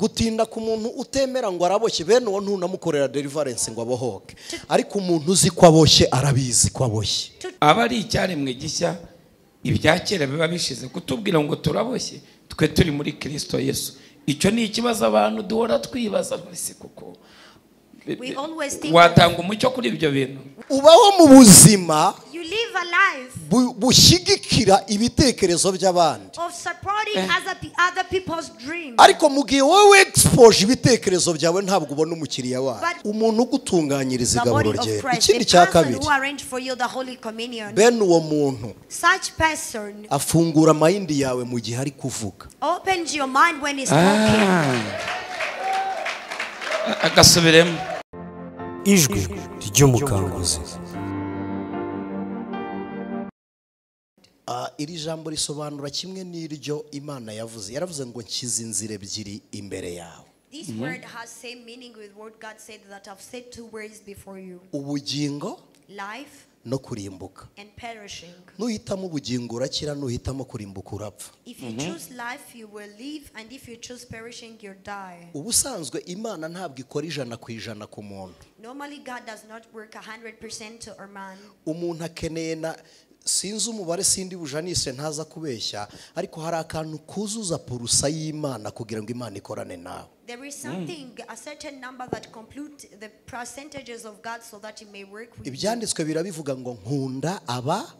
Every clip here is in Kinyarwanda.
Gutinda ku muntu utemera ngo araboshye, bene uwo ntunamukorera deliverance ngo abohoke. Ariko umuntu uzi ko aboshye arabizi ko aboshye. Aba ari icyaremwe gishya, ibya kera biba bishize. Kutubwira ngo turaboshye twe turi muri Kristo Yesu, icyo ni ikibazo abantu duhora twibaza bose, kuko watanga umucyo kuri ibyo bintu. Ubaho mu buzima bushyigikira ibitekerezo by'abandi, ariko mu gihe wowe expose ibitekerezo byawe ntabwo ubona umukiriya wawe. Umuntu ugutunganyiriza igaburo rye. Ikindi cya kabiri, bene uwo muntu afungura mayindi yawe mu gihe ari kuvuga. Agasubiremo ijwi ry'umukanguzi. Iri jambo risobanura kimwe n'iryo Imana yavuze. Yaravuze ngo nshyize inzira ebyiri imbere yawe. This word has same meaning with what God said, that I've said two words before you. Ubugingo, life, no kurimbuka. And perishing. Nuhitamo ubugingo urakira, nuhitamo kurimbuka urapfa. If you choose life you will live, and if you choose perishing you die. Ubusanzwe Imana ntabwo ikora 100% ku muntu. Normally God does not work 100% to a man. Umuntu akeneye na sinzi umubare, sindi bujanise ntaza kubeshya, ariko hari akantu kuzuza purusa y'Imana kugira ngo Imana ikorane nawe. There is something, a certain number that complete the percentages of God so that he may work with you. Ibyanditswe birabivuga ngo nkunda aba.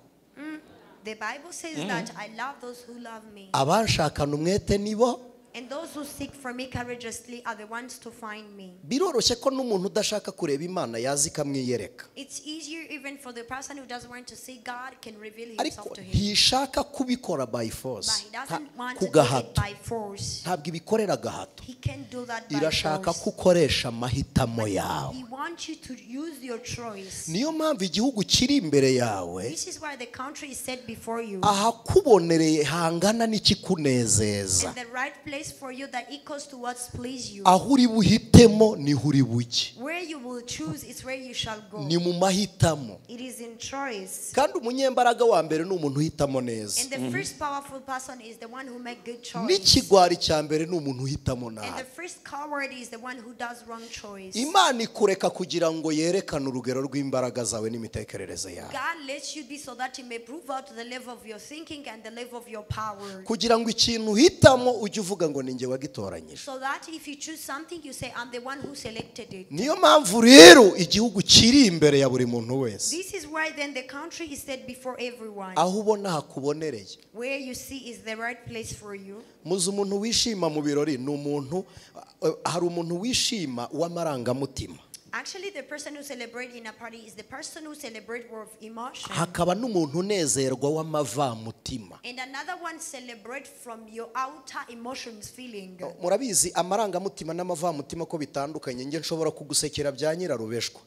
The Bible says that I love those who love me. Abanshakana umwete nibo. And those who seek for me courageously are the ones to find me. Biroroshye ko n'umuntu udashaka kureba Imana yazi ikamwiyereka. It's easier even for the person who doesn't want to see God can reveal himself to him. Ntishaka kubikora by force. But he doesn't want to do it by force. Ntabwo ibikorera gahato. He can't do that by Irashaka force. kukoresha amahitamo yawe. He wants you to use your choice. Niyo mpamvu igihugu kiri imbere yawe. This is why the country is set before you. Ahakubonereye hangana n'ikikunezeza. And the right place for you that equals to what please you. Aho uri buhitemo niho uri bujye. Where you will choose is where you shall go. Ni mu mahitamo. It is in choice. Kandi umunyembaraga wa mbere ni umuntu uhitamo neza. And the first powerful person is the one who make good choice. N'ikigwari cya mbere ni umuntu uhitamo nabi. And the first coward is the one who does wrong choice. Imana ikureka kugira ngo yerekane urugero rw'imbaraga zawe n'imitekerereze yawe. God lets you be so that he may prove out the level of your thinking and the level of your power. Kugira ngo ikintu uhitamo ujye uvuga ngo ninjye wagitoranyije. So that if you choose something you say I'm the one who selected it. Niyo mpamvu rero igihugu kiri imbere ya buri muntu wese. This is why then the country is set before everyone. Aho ubona hakubonereye. Where you see is the right place for you. Muzi umuntu wishima mu birori ni umuntu, hari umuntu wishima w'amarangamutima. Actually the person who celebrate in a party is the person who celebrate with emotion. Hakaba n'umuntu unezerwa w'amavamutima. And another one celebrate from your outer emotions feeling. Murabizi amarangamutima n'amavamutima ko bitandukanye. Nge nshobora kugusekera bya nyirarubeshwa,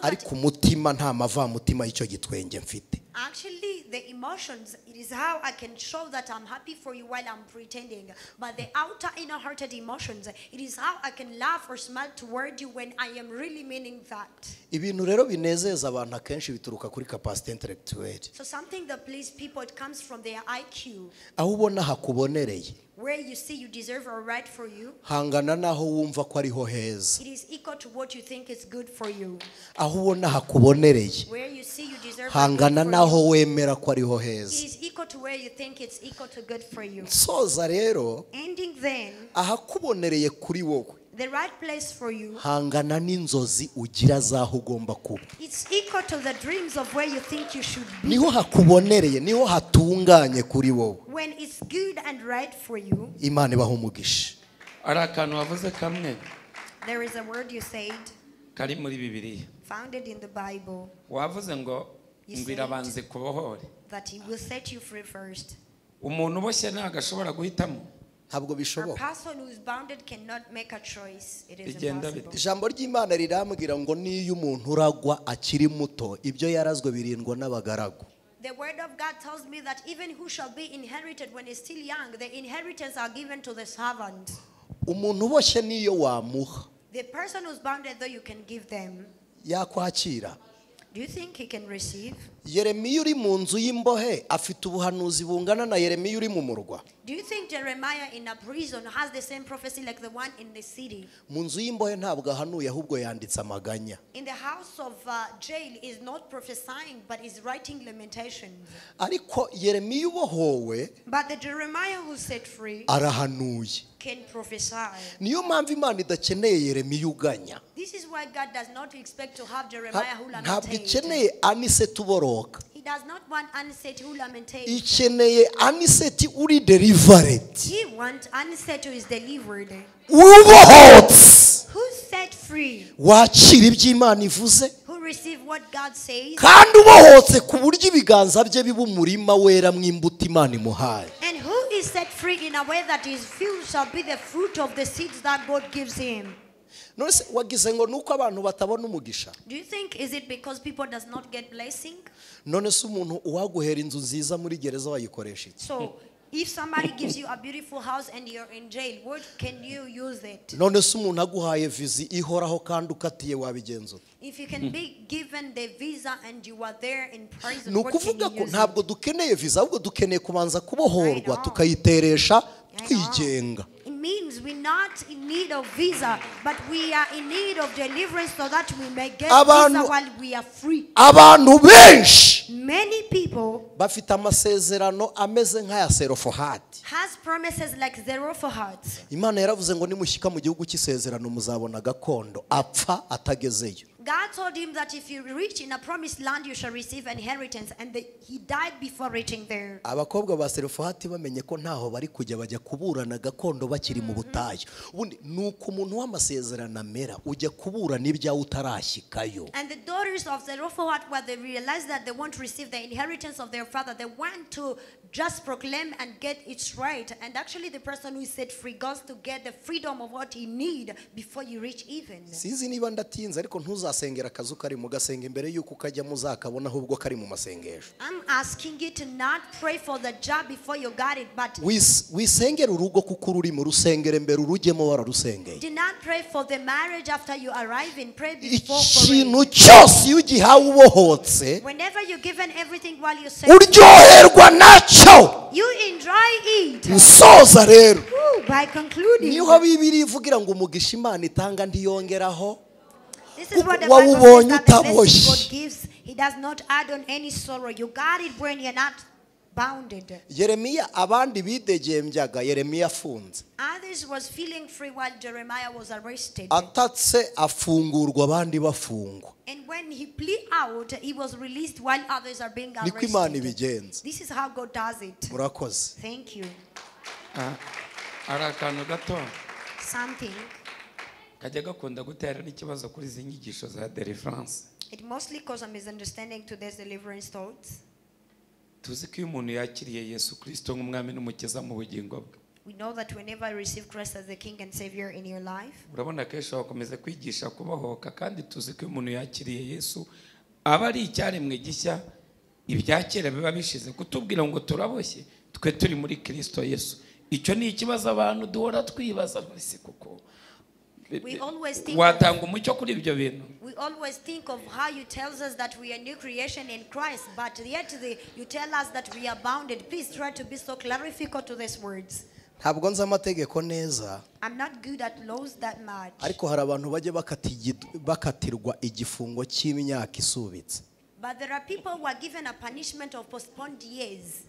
ariko umutima nta mavamutima y'icyo gitwenge mfite. Actually the emotions, it is how I can show that I'm happy for you while I'm pretending. But the outer inner hearted emotions, it is how I can laugh or smile toward you when I am really meaning that. Ibintu rero binezeza abantu akenshi bituruka kuri capacité intellectuelle. So something that pleases people, it comes from their IQ. Aho ubona hakubonereye. Where you see you deserve a right for you. Hangana naho wumva ko ariho heza. It is equal to what you think is good for you. Aho ubona hakubonereye. Where you see you deserve. Hangana naho wemera ko ariho heza. It is equal to where you think it's equal to good for you. Soza rero. Ending then. Ahakubonereye kuri wowe. The right place for you. Hangana n'inzozi ugira zaho ugomba kuba. It's equal to the dreams of where you think you should be. Niho hakubonereye, niho hatunganye kuri wowe. When it's good and right for you. Imana ibaha umugisha. Ari akantu wavuze kamwe. There is a word you said. Kari muri Bibiliya. Founded in the Bible. Wavuze ngo ngwirabanze kubohore. That he will set you free first. Umuntu uboshye ntabwo ashobora guhitamo. Ntabwo bishoboka. Ijambo ry'Imana rirambwira ngo niyo umuntu uragwa akiri muto ibyo yarazwe birindwa n'abagaragu. The word of God tells me that even who shall be inherited when he's still young, the inheritance are given to the servant. Umuntu uboshye niyo wamuha. The person who's bounded though you can give them. Yakwakira. Do you think he can receive? Yeremiya uri mu nzu y'imbohe afite ubuhanuzi bungana na Yeremiya uri mu murwa. Do you think Jeremiah in a prison has the same prophecy like the one in the city? Mu nzu y'imbohe ntabwo ahanuye ahubwo yanditse amaganya. In the house of jail is not prophesying but is writing lamentations. Ariko Yeremiya ubohowe, but the Jeremiah who set free, arahanuye. can prophesy. Niyo mpamvu Imana idakeneye Yeremiya uganya. This is why God does not expect to have Jeremiah who Ntabwo lamentates. ikeneye Aniseti uboroka. He does not want Aniseti who lamentates. Ikeneye Aniseti uri delivered. He wants Aniseti who is delivered. Ubohotse. Who set free. Wakira ibyo Imana ivuze. Who receive what God says. Kandi ubohotse ku buryo ibiganza bye biba umurima wera mw'imbuto Imana imuhaye. And who is set free in a way that his field shall be the fruit of the seeds that God gives him. None se wagize ngo nuko abantu batabona umugisha? Do you think is it because people does not get blessing? None se umuntu uwaguhera inzu nziza muri gereza wayikoresha iki? So if somebody gives you a beautiful house and you're in jail, what can you use it? None se umuntu aguhaye viza ihoraho kandi ukatiye wabigenza ute? If you can be given the visa and you are there in prison, Ni what can ukuvuga you ko use ntabwo it? dukeneye visa ahubwo dukeneye kubanza kubohorwa tukayiteresha twigenga. It means we're not in need of visa, but we are in need of deliverance so that we may get visa while we are free. Abantu benshi, many people, bafite amasezerano ameze nk'aya Serofohati. has promises like Zerofohad. Imana yaravuze ngo nimushyika mu gihugu cy'isezerano muzabona gakondo, apfa atagezeyo. God told him that if you reach in a promised land, you shall receive inheritance, and he died before reaching there. Abakobwa ba Serofohati bamenye ko ntaho bari kujya bajya kuburana gakondo bakiri mu butayu. Ubundi nuko umuntu w'amasezerano amera ujya kuburana ibyawe utarashyikayo. And the daughters of Zerofohad, when they realized that they won't receive the inheritance of their father, they went to just proclaim and get its right. And actually the person who is set free goes to get the freedom of what he need before you reach even. Sinzi niba ndatinze ariko ntuzasengera akazu kari mu gasenga imbere yuko ukajya muzakabona ahubwo kari mu masengesho. I'm asking you to not pray for the job before you got it, but wisengera urugo kuko ruri mu rusengere mbere urujyemo wararusengeye. Do not pray for the marriage after you arrive in, pray before for Ikintu it. cyose iyo ugihawe ubohotse, whenever you're given everything while you say, uryoherwa nacyo. you enjoy it. Nsoza rero. By concluding, niho Bibiliya ivugira ngo umugisha Imana itanga ntiyongeraho. This is what the Bible says, that the blessing God gives, he does not add on any sorrow. You got it when you're not bounded. Yeremiya abandi bidegembyaga, Yeremiya afunze. Others was feeling free while Jeremiah was arrested. Atatse afungurwa abandi bafungwa. And when he plead out, he was released while others are being Niko Imana arrested. ibigenza. This is how God does it. Murakoze. Thank you. Arakantu gato. Something. Kajya gakunda gutera n'ikibazo kuri izi nyigisho za deliverance. It mostly causes a misunderstanding to this deliverance thoughts. Tuzi ko iyo umuntu yakiriye Yesu Kristo nk'umwami n'umukiza mu bugingo bwe. We know that whenever you receive Christ as the King and Savior in your life, urabona kenshi bakomeza kwigisha kubohoka, kandi tuzi ko iyo umuntu yakiriye Yesu aba ari icyaremwe gishya, ibya kera biba bishize. Kutubwira ngo turaboshye twe turi muri Kristo Yesu, icyo ni ikibazo abantu duhora twibaza bose kuko we always think watanga umucyo kuri ibyo bintu. We always think of how you tell us that we are new creation in Christ, but yet you tell us that we are bounded. Please try to be so clarifical to these words. Ntabwo nzi amategeko neza. I'm not good at laws that much. Ariko hari abantu bajya bakatirwa igifungo cy'imyaka isubitse. But there are people who are given a punishment of postponed years.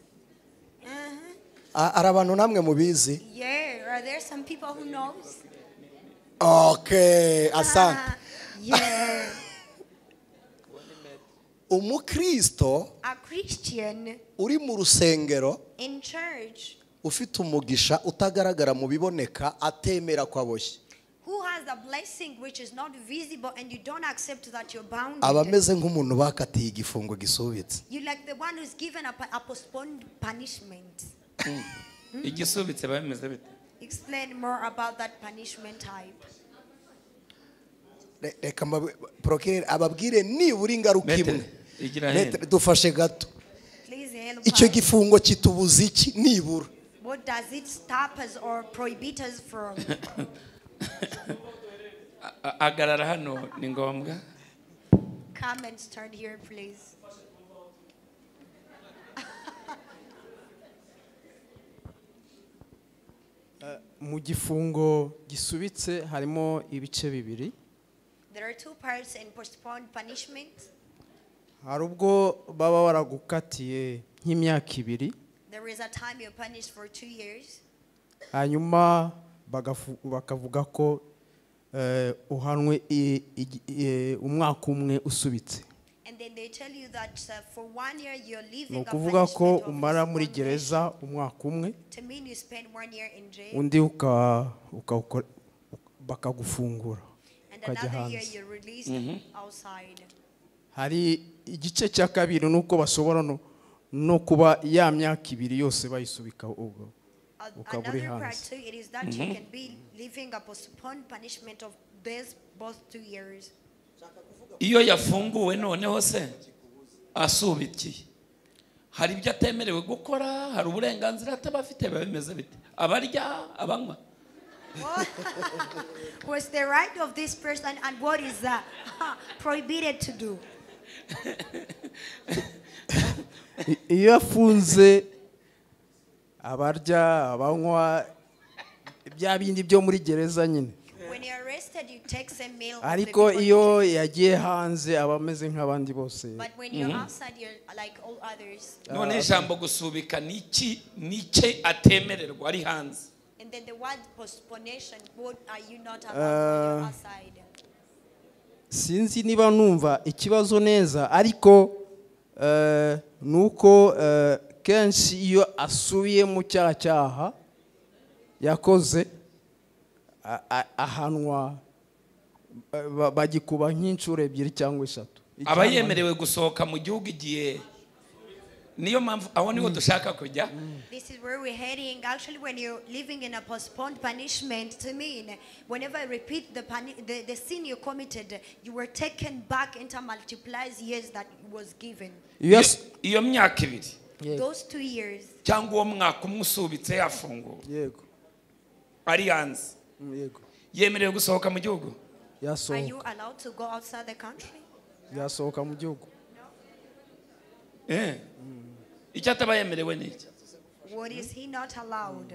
Hari abantu namwe mubizi? Yeah, are there some people who knows? Okay, asante. Yeah. Umukristo, a Christian, uri mu rusengero, in church, ufite umugisha utagaragara mu biboneka, atemera ko aboshye, who has a blessing which is not visible and you don't accept that you're bounded, abameze nk'umuntu bakatiye igifungo gisubitse. You like the one who's given a postponed punishment. Igisubitse bameze bite? Explain more about that punishment type. Reka procureur ababwire nibura ingaruka imwe. Dufashe gato. Icyo gifungo kitubuza iki nibura? What does it stop us or prohibit us from? Agarara hano ni ngombwa. Come and stand here, please. Mu gifungo gisubitse harimo ibice bibiri. There are two parts in postponed punishment. Hari ubwo baba baragukatiye nk'imyaka 2. There is a time you're punished for 2 years. Hanyuma bakavuga ko uhanwe umwaka umwe usubitse. And then they tell you that for 1 year you're leaving Ni a ukuvuga ko punishment of umara muri one gereza umwaka umwe, To mean you spend 1 year in jail. undi bakagufungura And ukajya another year hanze. you're released outside. Hari igice cya kabiri nuko bashobora no kuba ya myaka 2 yose bayisubika ubwo ukaba uri Another part hanze. too, it is that you can be living a postponed punishment of this both 2 years. Iyo yafunguwe noneho se asubikiye, hari ibyo atemerewe gukora, hari uburenganzira ataba afite, biba bimeze bite? Abarya, abanywa. What's the right of this person and what is prohibited to do? Iyo afunze abarya, abanywa, bya bindi byo muri gereza nyine. When you're arrested, you take some meal. Ariko iyo yagiye hanze aba ameze nk'abandi bose. But when you're outside, you're like all others. None ijambo gusubika niki nike atemererwa ari hanze? And then the word postponation, what are you not allowed when you're outside? Sinzi niba numva ikibazo neza, ariko nuko kenshi iyo asubiye mu cyaha yakoze ahanwa bagikuba nk'inshuro 2 cyangwa 3. Aba yemerewe gusohoka mu gihugu igihe. Niyo mpamvu aho niho dushaka kujya. This is where we're heading. Actually, when you're living in a postponed punishment, to mean whenever I repeat the sin you committed, you were taken back into multiplies years that was given. Yes. Iyo myaka 2. Those 2 years. Cyangwa uwo mwaka umwe usubitse yafunguwe. Yego. Ari hanze. Yego. Yemerewe gusohoka mu gihugu? Yasohoka. Are you allowed to go outside the country? Yasohoka mu gihugu. Icyo ataba yemerewe ni iki? What is he not allowed?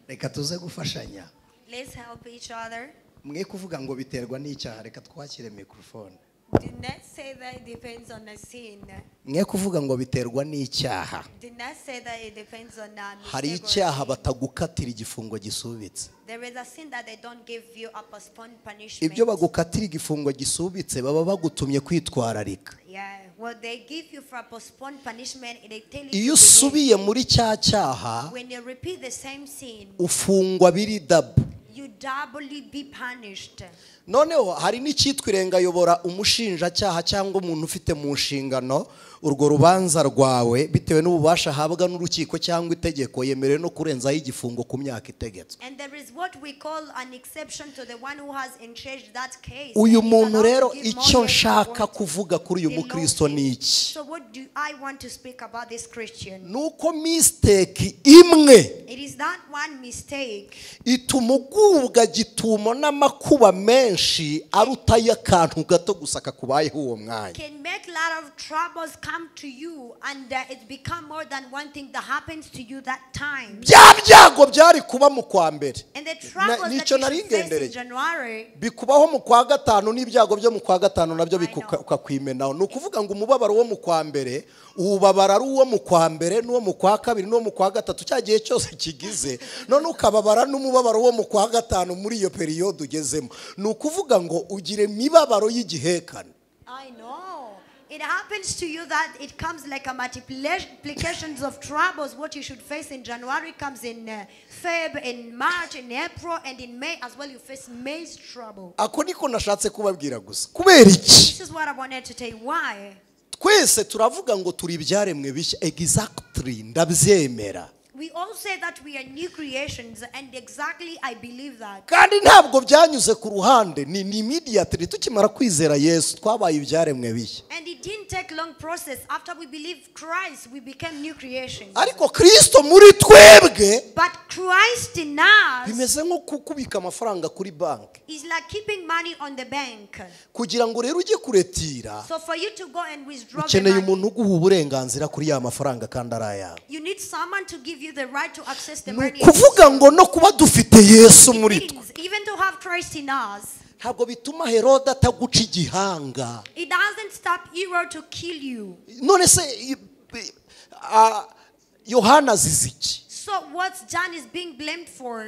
Reka tuze gufashanya. Let's help each other. Mwe kuvuga ngo biterwa n'icyaha, reka twakire microphone. Do not say that it depends on a sin. Mwe kuvuga ngo biterwa n'icyaha. Do not say that it depends on a mistake. Hari icyaha batagukatira igifungo gisubitse. There is a sin that they don't give you a postponed punishment. Ibyo bagukatira igifungo gisubitse baba bagutumye kwitwararika. Yeah, what they give you for a postponed punishment, they tell you. Iyo usubiye muri cya cyaha, when you repeat the same sin, ufungwa biri double. You doubly be punished. Noneho hari n'icyitwa irengayobora umushinjacyaha cyangwa umuntu ufite mu nshingano urwo rubanza rwawe bitewe n'ububasha ahabwa n'urukiko cyangwa itegeko yemerewe no kurenzaho igifungo ku myaka itegetswe. And there is what we call an exception to the one who has entrenched that case. Uyu muntu rero icyo nshaka kuvuga kuri uyu mukristo ni iki? So what do I want to speak about this Christian? Nuko mistake imwe, it is that one mistake, ituma ugubwa gitumo n'amakuba menshi aruta y'akantu gato gusa kakubayeho uwo mwanya. Can make a lot of troubles come to you and it become more than one thing that happens to you that time. Bya byago byari kuba mu kwa mbere. And the troubles that Nicyo you should face in nari January, bikubaho mu kwa gatanu n'ibyago byo mu kwa gatanu nabyo bikakwimenaho. Ni ukuvuga ngo umubabaro wo mu kwa mbere ubabara ari uwo mu kwa mbere n'uwo mu kwa kabiri n'uwo mu kwa gatatu, cya gihe cyose kigize, none ukababara n'umubabaro wo mu kwa gatanu muri iyo periyode ugezemo. Ni ukuvuga ngo ugire imibabaro y'igihekane. I know. It happens to you that it comes like a multiplications of troubles. What you should face in January comes in Feb, in March, in April, and in May as well. You face May's trouble. Ako niko nashatse kubabwira gusa. Kubera iki? This is what I wanted to tell you. Why? Twese turavuga ngo turi ibyaremwe bishya. Exactly, ndabyemera. We all say that we are new creations, and exactly I believe that. Kandi ntabwo byanyuze ku ruhande, ni immediately tukimara kwizera Yesu twabaye ibyaremwe bishya. And it didn't take long process. After we believed Christ, we became new creations. Ariko Kristo muri twebwe, but Christ in us, bimeze nko kubika amafaranga kuri banki. Is like keeping money on the bank. Kugira ngo rero ujye kuretira, so for you to go and withdraw the ukeneye money, umuntu uguha uburenganzira kuri ya mafaranga kandi ari ayawe. You need someone to give you the right to access the money. Kuvuga ngo no kuba dufite Yesu muri twe, even to have Christ in us, ntabwo bituma Herode ataguca igihanga. It doesn't stop Herod to kill you. None se Yohana azize iki? So what John is being blamed for?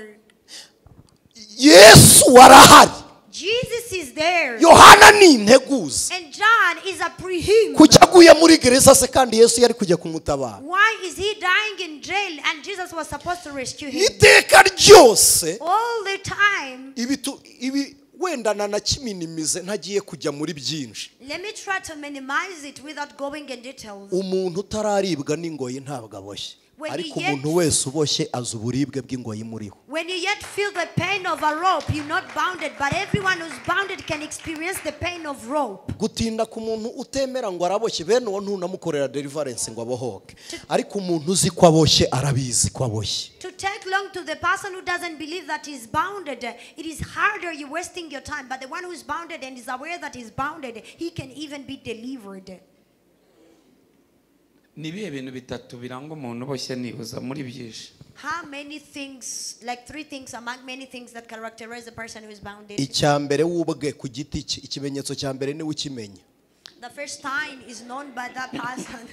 Yesu arahari. Jesus is there. Yohana ni integuza. And John is a prehim. Kuki aguye muri gereza se kandi Yesu yari kujya kumutabara? Why is he dying in jail and Jesus was supposed to rescue him? Iteka ryose, all the time, ibi wenda nanakiminimize ntagiye kujya muri byinshi. Let me try to minimize it without going in details. Umuntu utararibwa n'ingoyi ntabwo aboshye. Ariko umuntu wese uboshye azi uburibwe bw'ingoyi muriho. When you yet feel the pain of a rope, you're not bounded, but everyone who's bounded can experience the pain of rope. Gutinda ku muntu utemera ngo araboshye, bene uwo ntunamukorera deliverance ngo abohoke. Ariko umuntu uzi ko aboshye arabizi ko aboshye. To take long to the person who doesn't believe that he's bounded, it is harder, you're wasting your time, but the one who's bounded and is aware that he's bounded, he can even be delivered. Ni ibihe bintu bitatu biranga umuntu uboshye nibuza muri byinshi? How many things, like three things among many things that characterize a person who is bounded? Icya mbere wubwe ku giti cye, ikimenyetso cya mbere ni ukimenya. The first sign is known by that person.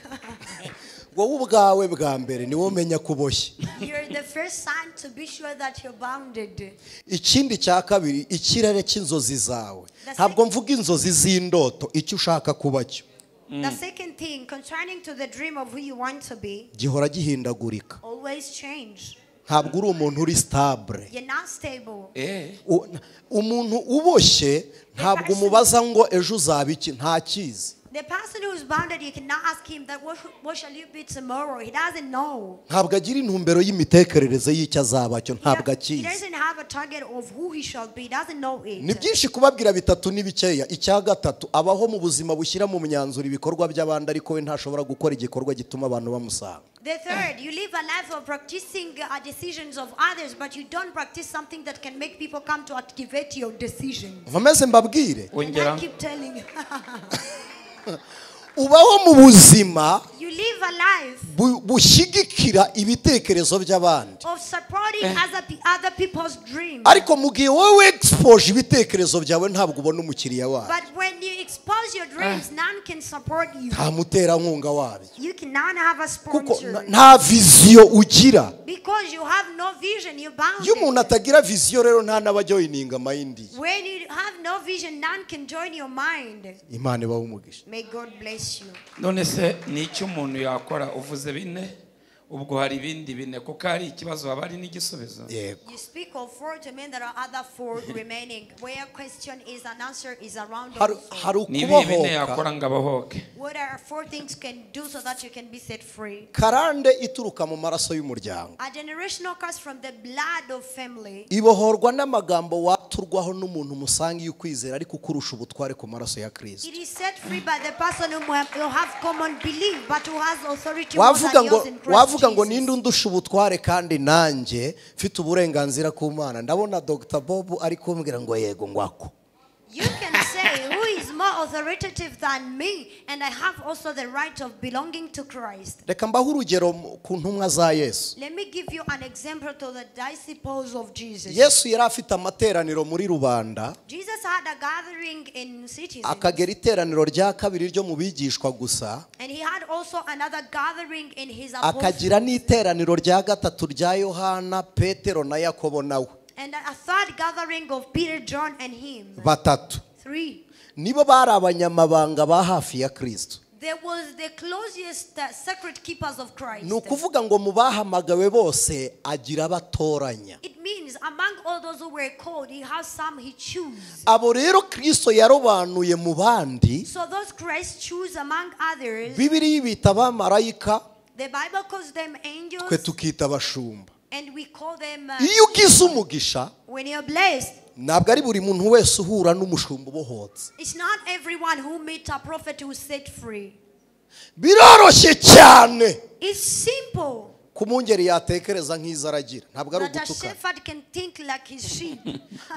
Wowe ubwawe bwa mbere ni wowe umenya ko uboshye. You're the first sign to be sure that you're bounded. Ikindi cya kabiri, ikirere cy'inzozi zawe. Ntabwo mvuga inzozi z'indoto, icyo ushaka kuba cyo. The second thing concerning to the dream of who you want to be, gihora gihindagurika. Always change. Ntabwo uri umuntu uri stable. You're not stable. Umuntu uboshye ntabwo umubaza ngo ejo uzaba iki, ntakizi. The person who is bounded, you cannot ask him that what shall you be tomorrow. He doesn't know. Ntabwo agira intumbero y'imitekerereze y'icyo azaba cyo, ntabwo akizi. He doesn't have a target of who he shall be. He doesn't know it. Ni byinshi kubabwira bitatu ni bikeya. Icya gatatu, abaho mu buzima bushyira mu myanzuro ibikorwa by'abandi, ariko we ntashobora gukora igikorwa gituma abantu bamusanga. The third, you live a life of practicing decisions of others, but you don't practice something that can make people come to activate your decisions. Nkomeze mbabwire. And I keep telling you. Ubaho mu buzima You live a life bushyigikira ibitekerezo by'abandi. of supporting other people's dreams. Ariko mu gihe wowe expose ibitekerezo byawe ntabwo ubona umukiriya wawe. But when you expose your dreams, none can support you. Nta muterankunga wabyo. You cannot have a sponsor. Kuko nta vision ugira. Because you have no vision, you're bounded. Iyo umuntu atagira vision rero nta n'abajoininga mind ye. When you have no vision, none can join your mind. Imana ibahe umugisha. May God bless you. None se ni icyo umuntu yakora? Uvuze bine, ubwo hari ibindi bine, kuko hari ikibazo haba hari n'igisubizo. Yego. You speak of four to men, there are other four remaining. Where question is an answer is around. Hari Ni ibihe bine ukubohoka. yakora ngo abohoke? What are four things can do so that you can be set free? Karande ituruka mu maraso y'umuryango. A generational curse from the blood of family. Ibohorwa n'amagambo waturwaho n'umuntu musangiye ukwizera ariko ukurusha ubutware ku maraso ya Kristo. It is set free by the person who have common belief but who has authority more than yours in Christ. Wavuga ngo ninde undusha ubutware kandi nanjye mfite uburenganzira ku Mana. Ndabona Dr. Bob ari kumbwira ngo yego ngwako. You can say who is more authoritative than me and I have also the right of belonging to Christ. Reka mbahe urugero ku ntumwa za Yesu. Let me give you an example to the disciples of Jesus. Yesu yari afite amateraniro muri rubanda. Jesus had a gathering in cities. Akagera iteraniro rya kabiri ryo mu bigishwa gusa. And he had also another gathering in his apostles. Akagira n'iteraniro rya gatatu rya Yohana, Petero na Yakobo nawe. And a third gathering of Peter, John, and him. Batatu. Three. Nibo bari abanyamabanga ba hafi ya Kristo. There was the closest secret keepers of Christ. Ni ukuvuga ngo mu bahamagawe bose agira abatoranya. It means among all those who were called, he has some he choose. Abo rero Kristo yarobanuye mu bandi. So those Christ choose among others. Bibiliya ibita abamarayika. The Bible calls them angels. Twe tukita abashumba. And we call them Iyo ugize umugisha, when you're blessed, ntabwo ari buri muntu wese uhura n'umushumba ubohotse. It's not everyone who meets a prophet who is set free. Biroroshye cyane. It's simple. Kumungeri yatekereza nk'izaragira ntabwo ari ugutuka.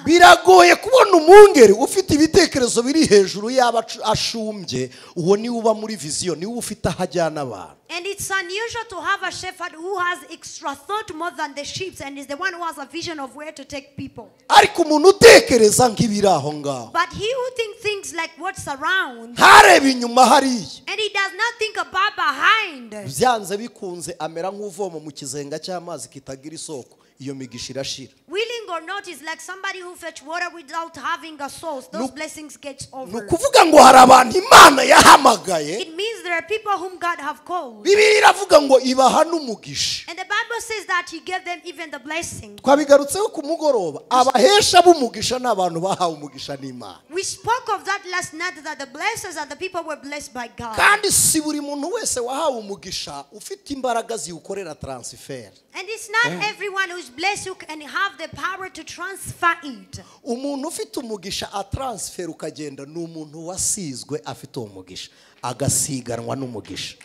Biragoye kubona umungeri ufite ibitekerezo biri hejuru yaba ashumbye, uwo ni uba muri vision, ni ufite ahajyana abantu. And it's unusual to have a shepherd who has extra thought more than the sheep and is the one who has a vision of where to take people. Ariko umuntu utekereza nk'ibiri aho ngaho. But he who thinks things like what's around. Ntarebe inyuma hariya. And he does not think about behind. Byanze bikunze amera nk'uvoma mu kizenga cy'amazi kitagira isoko, iyo migisha irashira. Willing or not is like somebody who fetch water without having a source. Those blessings get over. Nukuvuga ngo hari abantu Imana yahamagaye. It means there are people whom God have called. Bibiliya iravuga ngo ibaha n'umugisha. And the Bible says that he gave them even the blessing. Twabigarutseho ku mugoroba, abahesha b'umugisha n'abantu bahawe umugisha n'Imana. We spoke of that last night, that the blessers are the people were blessed by God. Kandi si buri muntu wese wahawe umugisha ufite imbaraga ziwukorera transfer. And it's not everyone who's blessed who can have the power to transfer it. Umuntu ufite umugisha atransfer ukagenda ni umuntu wasizwe afite uwo mugisha agasiganwa n'umugisha.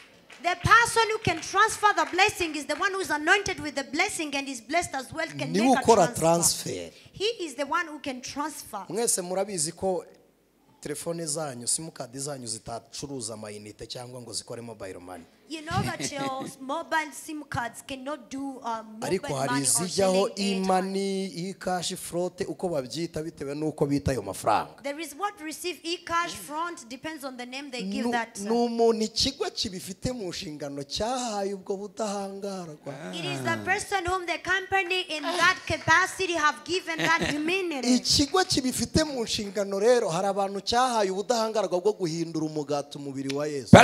The person who can transfer the blessing is the one who is anointed with the blessing and is blessed as well, can make a transfer. He is the one who can transfer. Mwese murabizi ko telefone zanyu, simukadi zanyu zitacuruza amayinite cyangwa ngo zikore mobile money. You know that your mobile SIM cards cannot do mobile ariko hari money or izijyaho selling e-money, e-cash float uko babyita bitewe nuko bita ayo mafaranga. There is what receive e-cash front depends on the name they give that. N'umuntu ikigo kibifite mu nshingano cyahaye ubwo budahangarwa. It is the person whom the company in that capacity have given that immunity. Ikigo kibifite mu nshingano rero hari abantu cyahaye ubudahangarwa bwo guhindura umugati umubiri wa Yesu. The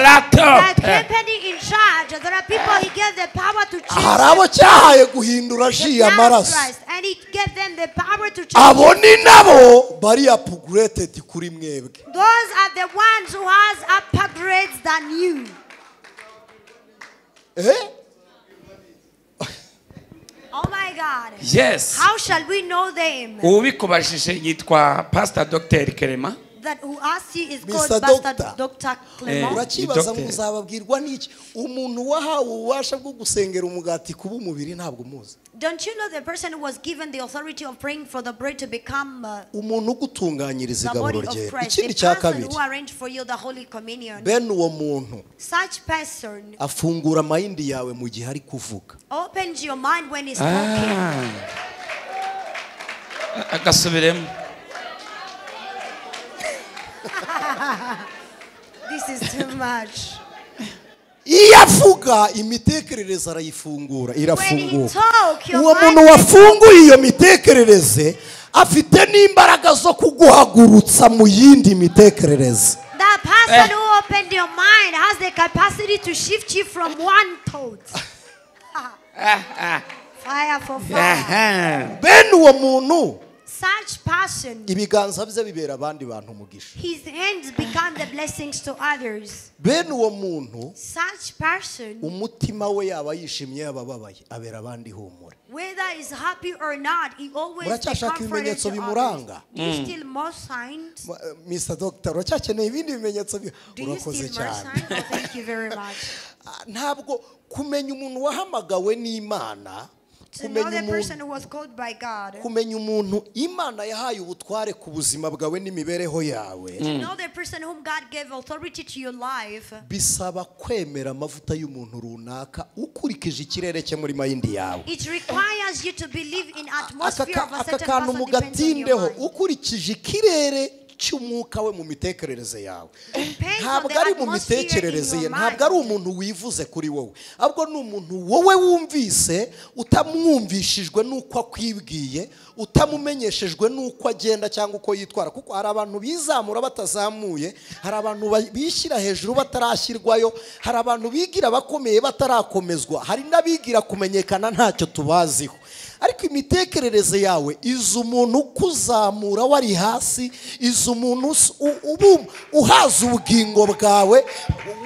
company in charge, there are people he gave the power to change. Hari abo cyahaye guhindura ji amaraso. And he gave them the power to change. Abo ni nabo bari upgraded kuri mwebwe. Those are the ones who has upper grades than you. Eh? Oh my God. Yes. How shall we know them? Ubikubajije yitwa Pastor Dr. Kerema. That who asks you is called Pastor Dr. Clement. Urakibaza ngo uzababwirwa n'iki? Umuntu wahawe ububasha bwo gusengera umugati kuba umubiri ntabwo muzi. Don't you know the person who was given the authority of praying for the bread to become umuntu ugutunganyiriza igaburo rye? Ikindi cya kabiri, who arranged for you the Holy Communion. Bene uwo muntu, such person, afungura mind yawe mu gihe ari kuvuga. Opens your mind when he's talking. Agasubiremo. This is too much. Iyo avuga imitekerereze arayifungura, irafunguka. Uwo muntu wafunguye iyo mitekerereze afite n'imbaraga zo kuguhagurutsa mu yindi mitekerereze. The person who opened your mind has the capacity to shift you from one thought. Fire for fire. Bene uwo muntu, such passion, ibiganza bye bibera abandi bantu umugisha. His hands become the blessings to others. Bene uwo muntu, such person, umutima we yaba yishimye yaba ababaye abera abandi humura. Whether he's happy or not, he always Muracyashaka ibimenyetso bimuranga? Do you still more signs? Mr. Doctor, uracyakeneye ibindi bimenyetso? Urakoze cyane. Oh, thank you very much. Ntabwo kumenya umuntu wahamagawe n'Imana, To know the person who was called by God. Kumenya umuntu Imana yahaye ubutware ku buzima bwawe n'imibereho yawe. To know the person whom God gave authority to your life. Bisaba kwemera amavuta y'umuntu runaka ukurikije ikirere cye muri mind yawe. It requires you to believe in atmosphere of a certain person depends on your mind. Ukurikije ikirere cy'umwuka we mu mitekerereze yawe. Ntabwo ari mu mitekerereze ye, ntabwo ari umuntu wivuze kuri wowe, ahubwo ni umuntu wowe wumvise utamwumvishijwe n'uko akwibwiye, utamumenyeshejwe n'uko agenda cyangwa uko yitwara. Kuko hari abantu bizamura batazamuye, hari abantu bishyira hejuru batarashyirwayo, hari abantu bigira bakomeye batarakomezwa, hari n'abigira kumenyekana ntacyo tubaziho. Ariko imitekerereze yawe iza umuntu ukuzamura wari hasi, iza umuntu uhaza ubugingo bwawe,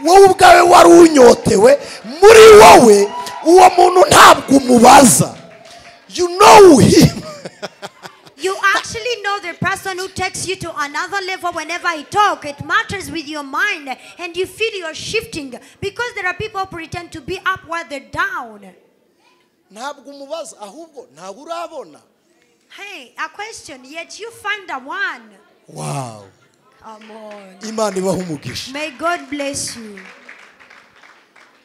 wowe ubwawe wari unyotewe, muri wowe uwo muntu ntabwo umubaza. You know him. You actually know the person who takes you to another level whenever he talks. It matters with your mind and you feel you're shifting because there are people who pretend to be up while they're down. Ntabwo umubaza ahubwo ntabwo urabona. Hey, a question, yet you find the one. Wow. Come on. Imana ibahe umugisha. May God bless you.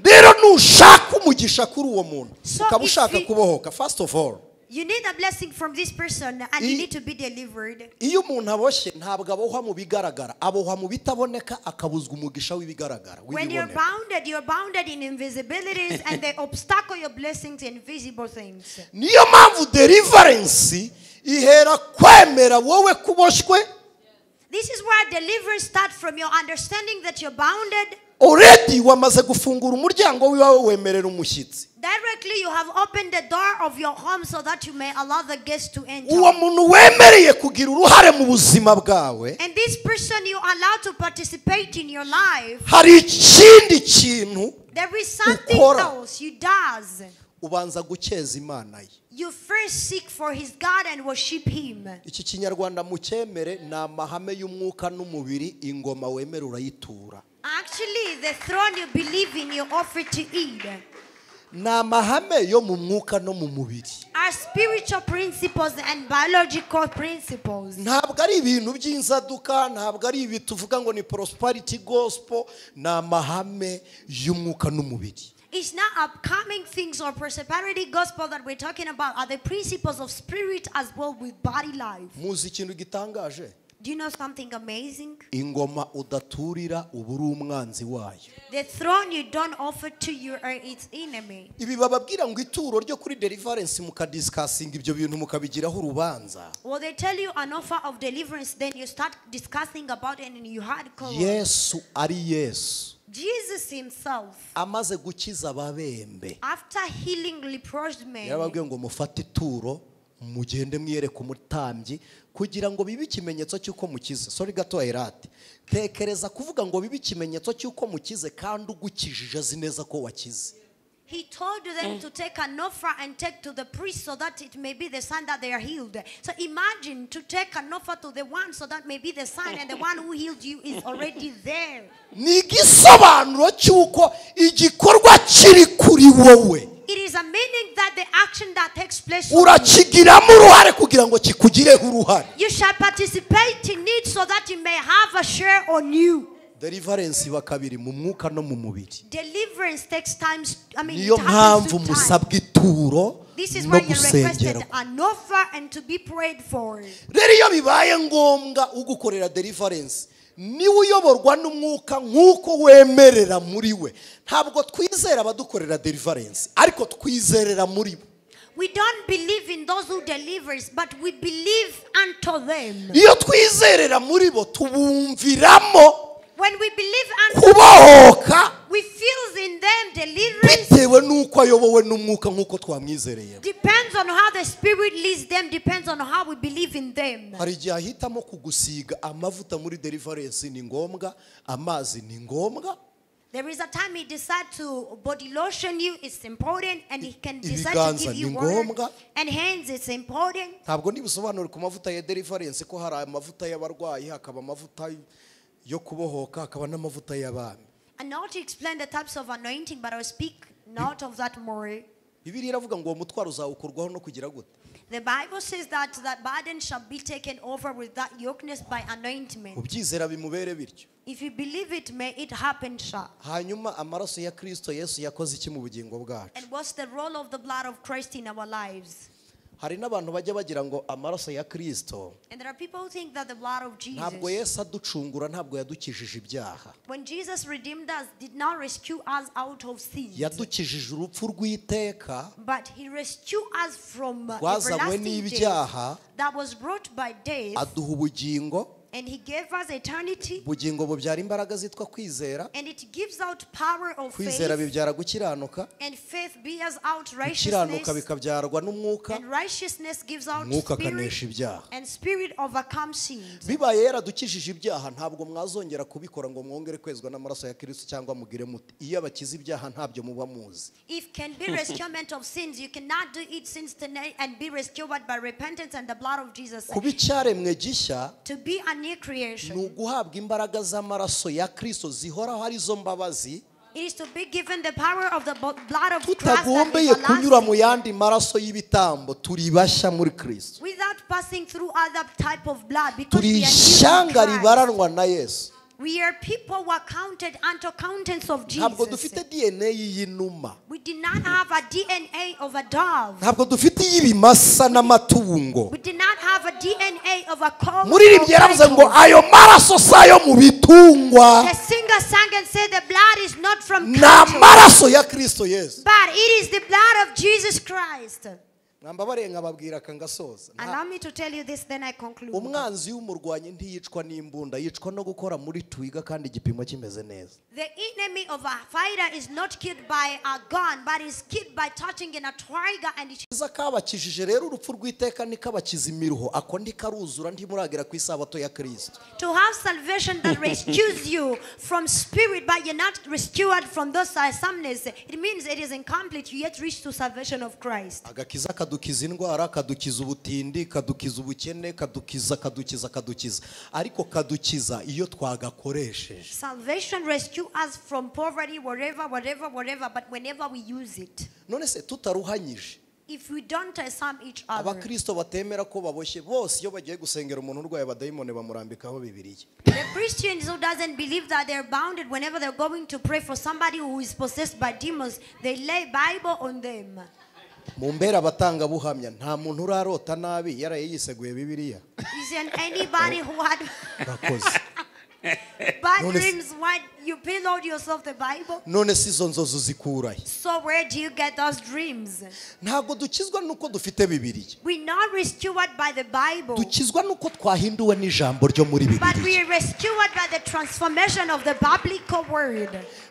Rero nushaka umugisha kuri uwo muntu, ukaba ushaka kubohoka, first of all, you need a blessing from this person and you need to be delivered. Iyo umuntu aboshye ntabwo abohwa mu bigaragara, abohwa mu bitaboneka akabuzwa umugisha w'ibigaragara. When you're bounded in invisibilities and they obstacle your blessings in visible things. Niyo mpamvu deliverance ihera kwemera wowe kuboshywe. This is where deliverance starts from your understanding that you're bounded. Already wamaze gufungura umuryango wiwawe wemerera umushyitsi. Directly you have opened the door of your home so that you may allow the guests to enter. Uwo muntu wemereye kugira uruhare mu buzima bwawe. And this person you allow to participate in your life. Hari ikindi kintu. There is something else you does. Ubanza gukeza Imana ye. You first seek for his God and worship him. Iki kinyarwanda mucyemere ni amahame y'umwuka n'umubiri, ingoma wemera urayitura. Actually, the throne you believe in, you offer to eat. Ni amahame yo mu mwuka no mu mubiri. Are spiritual principles and biological principles. Ntabwo ari ibintu by'inzaduka, ntabwo ari ibi tuvuga ngo ni prosperity gospel, ni amahame y'umwuka n'umubiri. It's not upcoming things or prosperity gospel that we're talking about. Are the principles of spirit as well with body life. Muzi ikintu gitangaje? Do you know something amazing? Ingoma udaturira uburi umwanzi wayo. The throne you don't offer to you are its enemy. Ibi bababwira ngo ituro ryo kuri deliverance mukadiscussinga ibyo bintu mukabigiraho urubanza. Well, they tell you an offer of deliverance, then you start discussing about it and you hardcore. Yesu ari Yesu. Jesus himself. Amaze gukiza ababembe. After healing leprous men. Yarababwiye ngo mufate ituro mugende mwiyereke umutambyi kugira ngo bibe ikimenyetso cy'uko mukize. Sorry gato erate. Tekereza kuvuga ngo bibe ikimenyetso cy'uko mukize kandi ugukijije azi neza ko wakize. He told them to take an offer and take to the priest so that it may be the sign that they are healed. So imagine to take an offer to the one so that may be the sign, and the one who healed you is already there. Ni igisobanuro cy'uko igikorwa kiri kuri wowe. It is a meaning that the action that takes place, urakigiramo uruhare kugira ngo kikugireho uruhare. You shall participate in it so that you may have a share on you. Deliverance bakabiri mu mwuka no mu mubiri. Deliverance takes time. I mean, niyo mpamvu musabwa ituro no gusengerwa. An offer and to be prayed for. Rero iyo bibaye ngombwa ugukorera deliverance niwe uyoborwa n'umwuka nk'uko wemerera muri we. Ntabwo twizera abadukorera deliverance, ariko twizerera muri bo. We don't believe in those who delivers, but we believe unto them. Iyo twizerera muri bo tubumviramo. When we believe unto kubohoka, we feel in them deliverance. Bitewe nuko ayobowe n'umwuka nkuko twamwizereye. Depends on how the spirit leads them, depends on how we believe in them. Hari igihe ahitamo kugusiga amavuta muri deliverance ni ngombwa, amazi ni ngombwa. There is a time he decides to body lotion you, it's important, and he can decide to give you water and hands, it's important. Ntabwo ndibusobanure ku mavuta ya deliverance ko hari amavuta y'abarwayi, hakaba amavuta yo kubohoka, hakaba n'amavuta y'abami. And not to explain the types of anointing, but I will speak not of that more. Bibiliya iravuga ngo uwo mutwaro uzawukurwaho no kugira gute? The Bible says that that burden shall be taken over with that yokeness by anointment. Ubyizera bimubere bityo. If you believe it, may it happen, sir. Hanyuma amaraso ya Kristo Yesu yakoze iki mu bugingo bwacu? And what's the role of the blood of Christ in our lives? Hari n'abantu bajya bagira ngo amaraso ya Kristo. And there are people who think that the blood of Jesus. Ntabwo Yesu aducungura, ntabwo yadukijije ibyaha. When Jesus redeemed us, did not rescue us out of sin. Yadukijije urupfu rw'iteka. But he rescued us from rwazanywe everlasting n'ibyaha. death that was brought by death. Aduha ubugingo. And he gave us eternity. Ubugingo bubyara imbaraga zitwa kwizera. And it gives out power of Kwizera faith. bibyara gukiranuka. And faith bears out Gukiranuka righteousness. bikabyarwa n'umwuka. And righteousness gives out Umwuka akanesha spirit. ibyaha. And spirit overcomes sins. Bibaye yaradukijije ibyaha ntabwo mwazongera kubikora ngo mwongere kwezwa n'amaraso ya Kristo cyangwa mugire muti iyo abakiza ibyaha ntabyo muba muzi. If can be rescuement of sins, you cannot do it sins tonight and be rescued by repentance and the blood of Jesus. Kuba icyaremwe gishya To be a new creation, ni uguhabwa imbaraga z'amaraso ya Kristo zihoraho arizo mbabazi. It is to be given the power of the blood of Christ that Tutagombeye kunyura mu everlasting, yandi maraso y'ibitambo turi bashya muri Kristo. without passing through other type of blood, because Turi we are new in ishyanga Christ. ribaranwa na Yesu. We are people who are counted unto accountants of Ntabwo Jesus. dufite DNA y'inuma. We did not have a DNA of a dove. Ntabwo dufite iy'ibimasa n'amatungo. We did not have a DNA of a cow. Muririmbyi yaravuze ngo ayo maraso si ayo mu bitungwa. The singer sang and said the blood is not from Ni cattle, amaraso ya Kristo Yesu. but it is the blood of Jesus Christ. Mwambabare nkababwira akangasoza. Allow me to tell you this, then I conclude. Umwanzi w'umurwanyi ntiyicwa n'imbunda, yicwa no gukora muri twiga kandi igipimo kimeze neza. The enemy of a fighter is not killed by a gun, but is killed by touching in a trigger and it. Iza kabakijije rero urupfu rw'iteka nikabakiza imiruho ako ntikaruzura ntimuragera ku isabato ya Kristo. To have salvation that rescues you from spirit, but you're not rescued from those awesomeness, it means it is incomplete. You yet reach to salvation of Christ. Agakiza kadukiza indwara, kadukiza ubutindi, kadukiza ubukene, kadukiza kadukiza kadukiza, ariko kadukiza iyo twagakoresheje. Salvation rescue us from poverty, whatever, whatever, whatever, but whenever we use it. None se tutaruhanyije. If we don't disarm each other. Abakristo batemera ko baboshye bose iyo bagiye gusengera umuntu urwaye abadayimoni bamurambikaho Bibiliya. The Christians who doesn't believe that they're bounded, whenever they're going to pray for somebody who is possessed by demons, they lay Bible on them. Mumbera abatangabuhamya nta muntu urarota nabi yaraye yiseguye Bibiliya. Isn't anybody who had Urakoze. bad None se- dreams when you pillowed yourself the Bible? None se izo nzozi uzikurahe? So where do you get those dreams? Ntabwo dukizwa nuko dufite Bibiliya. We're not rescued by the Bible. Dukizwa nuko twahinduwe n'ijambo ryo muri But Bibiliya. we are rescued by the transformation of the biblical word.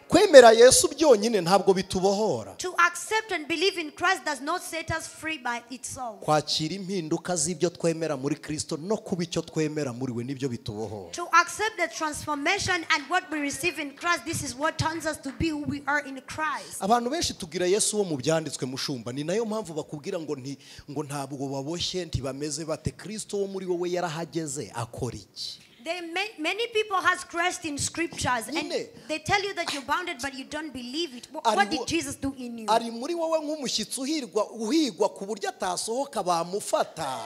Kwemera Yesu byonyine ntabwo bitubohora. To accept and believe in Christ does not set us free by itself. Kwakira impinduka z'ibyo twemera muri Kristo no kuba icyo twemera muri we nibyo bitubohora. To accept the transformation and what we receive in Christ, this is what turns us to be who we are in Christ. Abantu benshi tugira Yesu wo mu byanditswe mushumba, ni nayo mpamvu bakubwira ngo nti ngo ntabwo baboshye ntibameze bate. Kristo wo muri wowe yarahageze akora iki? Many people has Christ in scriptures and Nyine. they tell you that you're bounded, but you don't believe it. What did Jesus do in you? Ari muri wowe nk'umushyitsi uhigwa ku buryo atasohoka bamufata.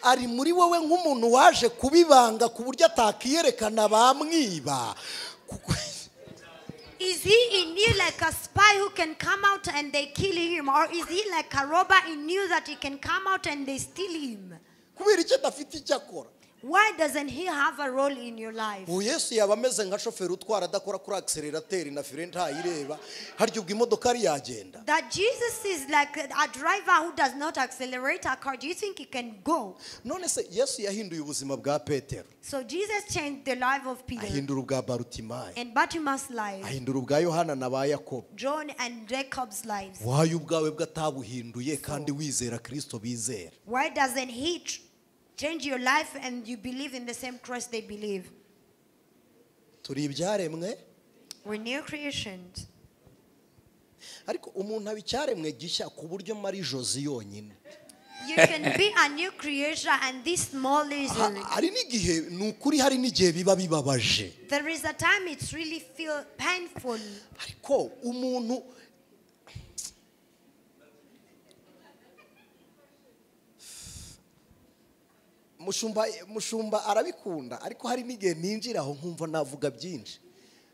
Ari muri wowe nk'umuntu waje kubibanga ku buryo atakiyerekana bamwiba. Is he in you like a spy who can come out and they kill him? Or is he like a robber in you that he can come out and they steal him? Kubera icyo adafite icyo akora. Why doesn't he have a role in your life? Ubu Yesu yaba ameze nka shoferi utwara adakora kuri accelerateur na fire ntayireba, harya ubwo imodoka ari yagenda. That Jesus is like a driver who does not accelerate a car. Do you think he can go? None se Yesu yahinduye ubuzima bwa Petero. So Jesus changed the life of Peter Ahindura ubwa Barutimayo. and Bartimaeus' life, Ahindura ubwa Yohana na ba Yakobo. John and Jacob's lives. Wayo ubwawe bwatabuhinduye kandi wizera Kristo bizera. Why doesn't he change your life and you believe in the same Christ they believe? Turi ibyaremwe. We're new creations. Ariko umuntu abicyaremwe gishya ku buryo mari Josi yonyine. You can be a new creation and this small lizard. Hari n'igihe ni ukuri, hari n'igihe biba bibabaje. There is a time it's really feel painful. Ariko umuntu mushumba arabikunda, ariko hari n'igihe ninjira aho nkumva navuga byinshi.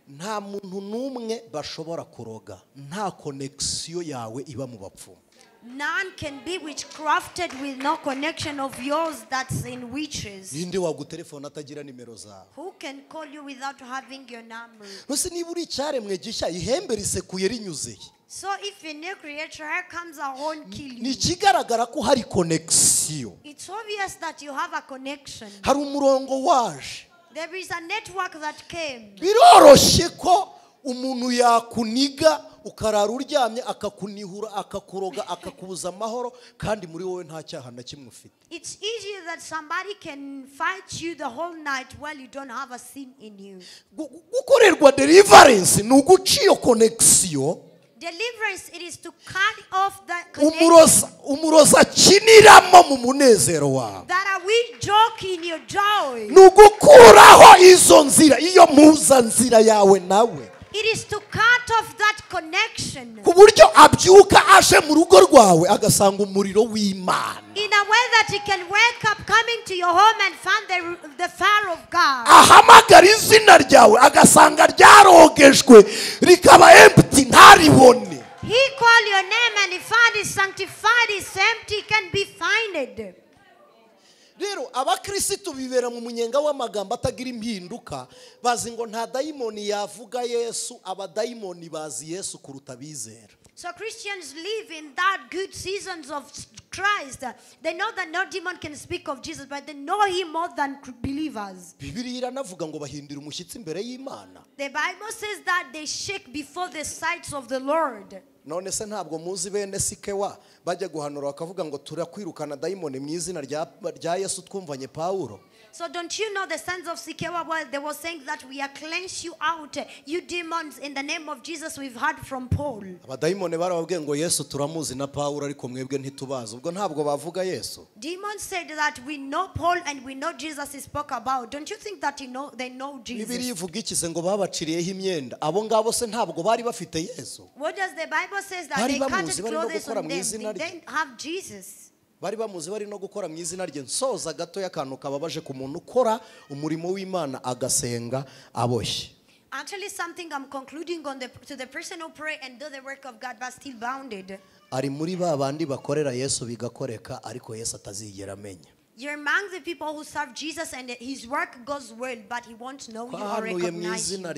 Nta muntu n'umwe bashobora kuroga nta connection yawe iba mu bapfumu. None can be witchcrafted with no connection of yours that's in witches. Ninde wagutelefona atagira nimero zawe? Who can call you without having your number? Nose niba uri icyaremwe gishya ihembe risekuye rinyuze. So if a new creature, here comes a horn kill you. Ni ikigaragara ko hari connection. It It's obvious that you have a connection. Hari umurongo waje. There is a network that came. Biroroshye ko umuntu yakuniga ukarara uryamye akakunihura akakuroga akakubuza amahoro kandi muri wowe nta cyaha na kimwe ufite. It's easier that somebody can fight you the whole night while you don't have a sin in you. Gukorerwa deliverance ni uguca iyo connection. Deliverance, it is to cut off that connection. Umuroza akiniramo mu munezero wawe. That are we joke in your joy. Ni ugukuraho izo nzira, iyo mpuzanzira yawe nawe. It is to cut off that connection. Ku buryo abyuka aje mu rugo rwawe agasanga umuriro w'Imana. In a way that he can wake up coming to your home and find the fire of God. Ahamagara izina ryawe agasanga ryarogejwe rikaba empty ntaribone. He call your name and he find it sanctified, it's empty, can be found. Rero abakristo bibera mu munyenga w'amagambo atagira impinduka, bazi ngo nta dayimoni yavuga Yesu, abadayimoni bazi Yesu kuruta bizera. So Christians live in that good seasons of Christ. They know that no demon can speak of Jesus, but they know him more than believers. Bibiliya iranavuga ngo bahindira umushyitsi imbere y'Imana. The Bible says that they shake before the sights of the Lord. None se ntabwo muzi bene Sikewa bajya guhanura bakavuga ngo turakwirukana dayimoni mu izina rya Yesu twumvanye Pawulo. So don't you know the sons of Sikewa, well, they were saying that we are cleanse you out, you demons, in the name of Jesus we've heard from Paul. Abadayimoni barababwiye ngo Yesu turamuzi na Pawulo ariko mwebwe ntitubazi. Ubwo ntabwo bavuga Yesu. Demons said that we know Paul and we know Jesus he spoke about. Don't you think that they know Jesus? Bibiliya ivuga iki se ngo babaciriyeho imyenda? Abo ngabo se ntabwo bari bafite Yesu. What does the Bible says that they cut clothes on them? They didn't have Jesus. Bari bamuzi bari no gukora mu izina rye. Nsoza gato y'akantu kababaje ku muntu ukora umurimo w'Imana agasenga aboshye. Actually something I'm concluding on to the person who pray and do the work of God but still bounded. Ari muri ba bandi bakorera Yesu bigakoreka ariko Yesu atazigera amenya. You're among the people who serve Jesus and his work goes well, but he won't know you or recognize you. I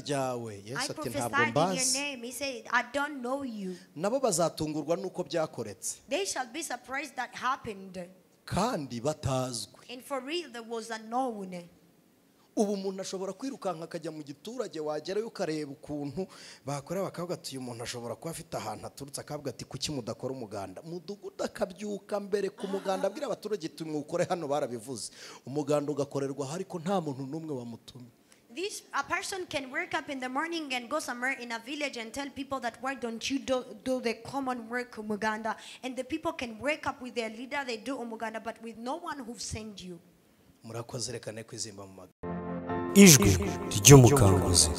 prophesied in your name. He said, I don't know you. Nabo bazatungurwa nuko byakoretse. They shall be surprised that happened. Kandi batazwi. And for real, there was unknown. Ubu umuntu ashobora kwirukanka akajya mu giturage wagerayo ukareba ukuntu bakora bakavuga ati uyu muntu ashobora kuba afite ahantu aturutse akavuga ati kuki mudakora umuganda. Mudugudu akabyuka mbere ku muganda abwira abaturage tumwukore hano barabivuze. Umuganda ugakorerwa ariko nta muntu n'umwe wamutumye. This a person can wake up in the morning and go somewhere in a village and tell people that why don't you do the common work umuganda, and the people can wake up with their leader, they do umuganda, but with no one who sent you. Murakoze rekane kwizimba mu magambo. Ijwi ry'umukanguzi.